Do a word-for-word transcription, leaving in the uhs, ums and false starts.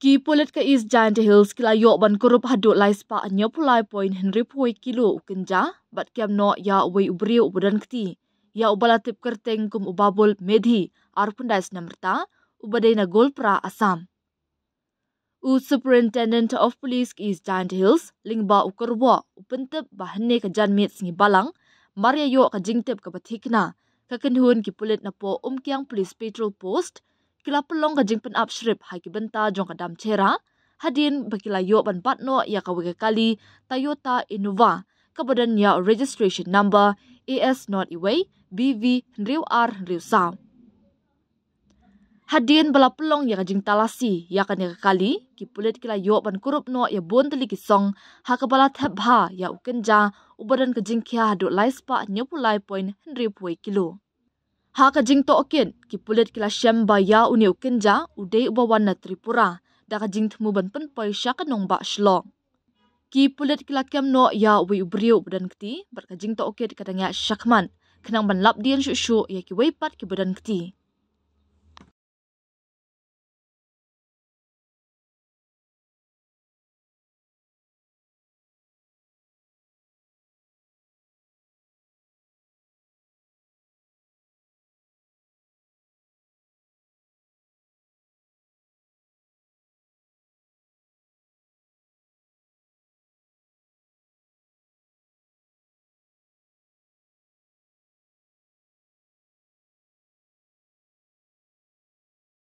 Ki pulit ka East Jaintia Hills ki la ïoh ban kurup haduh lai spah hynñiewphew lai point hynriewphew kilo u kynja bad kem noh ïa uwei u briew uba don kti, ïa uba la tip kyrteng kum u Babul Medhi, arphew khyndai snem rta, uba dei na Goalpara, Assam. U Superintendent of Police ka East Jaintia Hills lyngba u kyrwoh u pyntip ba hynne ka janmiet sngi Balang, mar ïa ïoh ka jingtip kaba thikna, ka kynhun ki pulit na poh Umkiang Police Patrol Post ki la pynlong ka jingpynap shrip ha ki bynta jong ka dam Chera, hadien ba ki la ïoh ban bat noh ïa kawei ka kali Toyota Innova kaba don ïa u registration number A S nought uwei B V hynriew ar hynriew saw. Hadien ba la pynlong ïa ka jingtalasi ïa kane ka kali, ki pulit ki la ïoh ban kurup noh ïa bun tylli ki song, ha kaba la thep bha ïa u kynja uba don ka jingkhia haduh lai spah hynñiewphew lai point hynriewphew kilo. Ha ka jingtohkit, ki pulit ki la shem ba ïa une u kynja u dei uba wan na Tripura da ka jingthmu ban pynpoi sha ka nongbah Shillong. Ki pulit ki la kem noh ïa uwei u briew uba don kti bad ka jingtohkit ka dang ïa shakhmat, khnang ban lap dien shuh shuh ïa kiwei pat kiba don kti.